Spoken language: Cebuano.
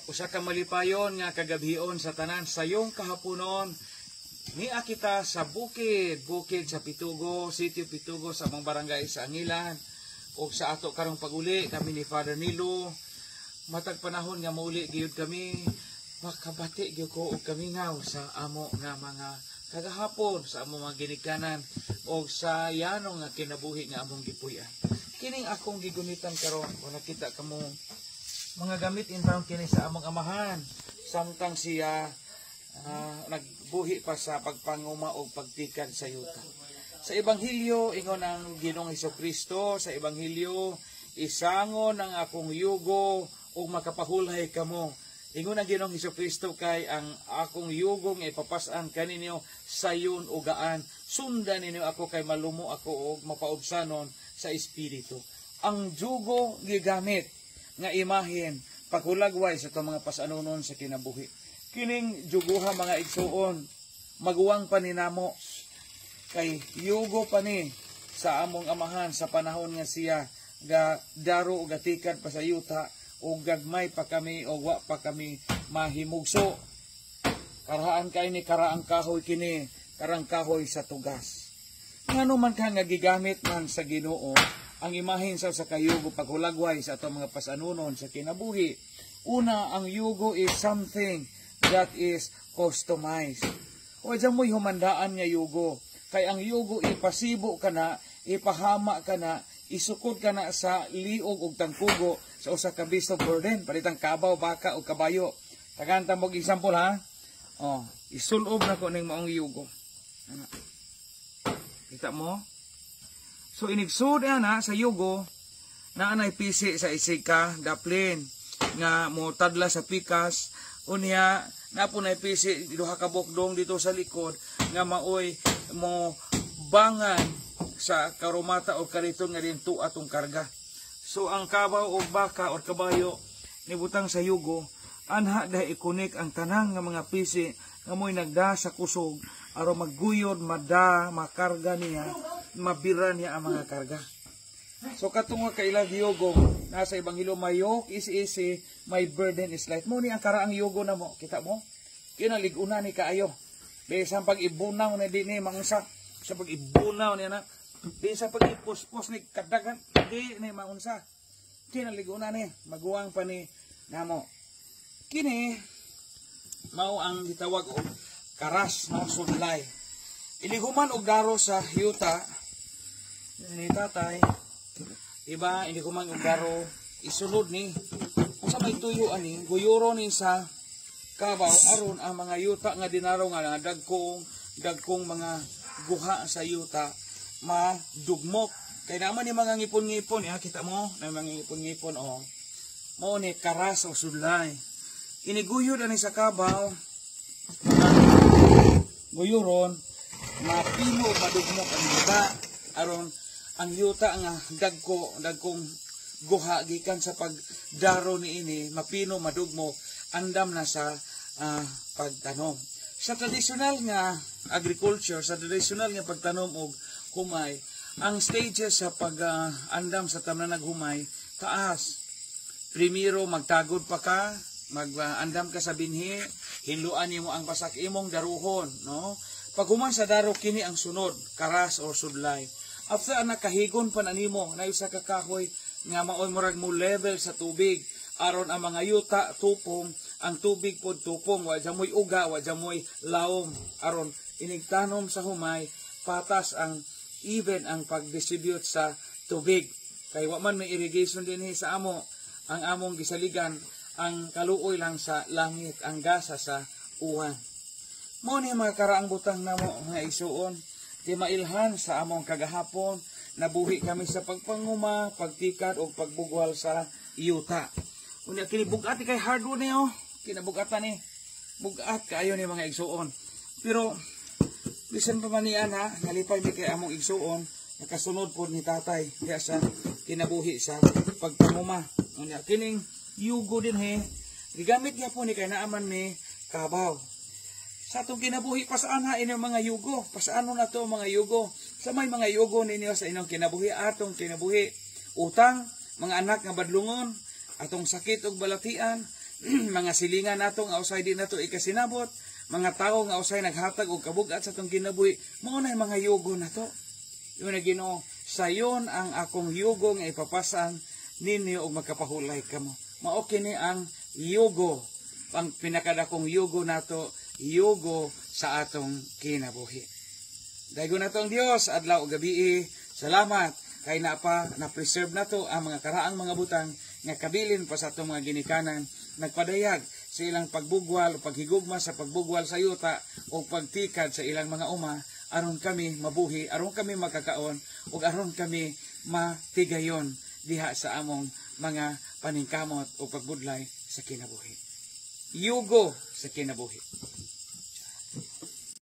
Usa ka malipayon nga kagabhion sa tanan sayong kahaponon. Nia kita sa bukid, bukid sa Pitugo, Sitio Pitugo sa among barangay sa Angilan. O sa ato karong paguli kami ni Father Nilo. Matag panahon nga mauli gyud kami, makabati gyud ko og kamingaw sa amo nga mga kagahapon, sa amo mga ginikanan og sa yano nga kinabuhi nga among gipuy-an. Kining akong gigunitan karon, kung nakita kamo, mga gamit in town kini sa among amahan samtang siya nagbuhi pa sa pagpanguma o pagtikad sa yuta. Sa Ebanghelyo, ingon ang Ginoong Kristo sa Ebanghelyo, "Isangon ang akong yugo ug makapahulay kamo." Ingon ang Ginoong Kristo, "Kay ang akong yugo nga ipapas-an kaninyo sayon ug gaan. Sundan ninyo ako kay malumo ako og mapaubsanon sa espiritu." Ang jugo gigamit nga imahen paghulagway sa itong mga pasanunon sa kinabuhi. Kining juguha, mga igsuon, maguwang pa ni namo kay yugo pa ni sa among amahan sa panahon nga siya ga daro o gatikad pa sa yuta o gagmay pa kami o wa pa kami mahimugso. Karaan kay ni karaang kahoy kini, karang kahoy sa tugas. Ngano man ka nga gigamit man sa Ginoo ang imahen sa kayugo paghulagway sa atong mga pasanunon sa kinabuhi? Una, ang yugo is something that is customized. O diyan mo'y humandaan nga yugo. Kay ang yugo ipasibo ka na, ipahama ka na, isukod ka na sa liog ug tangkugo sa usa ka beast of burden, palitang kabaw, baka o kabayo. Tagaan ta mo example ha. Oh, isulob na ko ning maong yugo. Ana. Kita mo? So inigsud ana sa yugo, naa nay pisi sa isig ka daplin nga mo tadla sa pikas. Unya na po nay pisi duha ka bukdong dito sa likod nga maoy mo bangan sa karumata o kariton nga dinto atong karga. So ang kabaw o baka or kabayo nibutang sa yugo, anha dahil i-connect ang tanang nga mga pisi nga mo'y nagda sa kusog aron magguyod, mada, makarga niya, mabira niya ang mga karga. So katong nga kailag yugo, nasa Ebanghelyo, "My yoke is easy, my burden is light." Mo ni ang karaang yugo na mo, kita mo? Kinalig-una ni kaayo. Bisan pag ibunaw na di ni maunsa. Sa pag ibunaw niya na, bisan pag ipuspos ni kadagan, di ni maunsa. Kinalig-una ni, maguwang pa ni namo. Kini, mao ang gitawag og karas, no, sudlay. Ilihuman og daro sa yuta ni tatay, iba ilihuman og daro, isulod ni. Unsa may tuyo ani, guyuro ni sa kabaw aron ang mga yuta nga dinaro nga dagkong dagkong mga guha sa yuta madugmok. Kay naman ni mga ngipon-ngipon, ya, kita mo, na mga ngipon-ngipon oh. Mao ni karas o sudlay. Iniguyod ani sa kabaw, guyuron, mapilo madugmok ang yuta aron ang yuta nga dagko dagkong guha gikan sa pagdaro niini mapino, madugmok, andam na sa pagtanom. Sa tradisyonal nga agriculture, sa tradisyonal nga pagtanom og humay, ang stages sa pag-andam sa tanan humay taas. Primero, magtagod pa ka, mag-andam ka sa binhi, hinluan nimo ang pasak imong daruhon, no? Paghuman sa daro, kini ang sunod, karas or sudlay. After ana, kahigon pa na nimo na usa ka kahoy nga maoy murag mo level sa tubig aron ang mga yuta tupong, ang tubig pod tupong, wa moy uga, wa moy laom, aron inigtanom sa humay patas ang even ang pag-distribute sa tubig, kay wa man may irrigation dinhi sa amo. Ang among gisaligan ang kaluoy lang sa langit, ang gasa sa uwan. Mo ni mga karaang butang namo, mga igsuon, di mailhan sa among kagahapon. Nabuhi kami sa pagpanguma, pagtikat o pagbugwal sa yuta. Unya kini bugat kay hardwood ni oh. Kinabugatan ni. Bugat kaayo ni, mga igsuon. Pero bisan pa man niya na nalipay mi kay among igsuon nakasunod pod ni tatay diya sa kinabuhi sa pagpanguma. Unya kining yugo din he, gigamit niya po ni kay naaman ni kabaw. Sa atong kinabuhi, pasaan ha inyong mga yugo? Pasaan na to mga yugo? Sa may mga yugo ninyo sa inyong kinabuhi, atong kinabuhi. Utang, mga anak nga badlungon, atong sakit ug balatian, Mga silingan nato nga usay di nato ikasinabot, mga tawo nga usay naghatag og kabugat sa atong kinabuhi, mao na mga yugo nato. Ingon ang Ginoo, "Sayon ang akong yugo nga ipapasan ninyo og magkapahulay kamo." Mao kini ang yugo, ang pinakadakong yugo nato, yugo sa atong kinabuhi. Daygon nato ang Dios adlaw ug gabi. Salamat kay na pa na-preserve nato ang mga karaang mga butang nga kabilin pa sa atong mga ginikanan, nagpadayag sa ilang pagbugwal o paghigugma sa pagbugwal sa yuta o pagtikad sa ilang mga uma aron kami mabuhi, aron kami makakaon ug aron kami matigayon diha sa among mga paningkamot o pagbudlay sa kinabuhi. Yugo sa kinabuhi.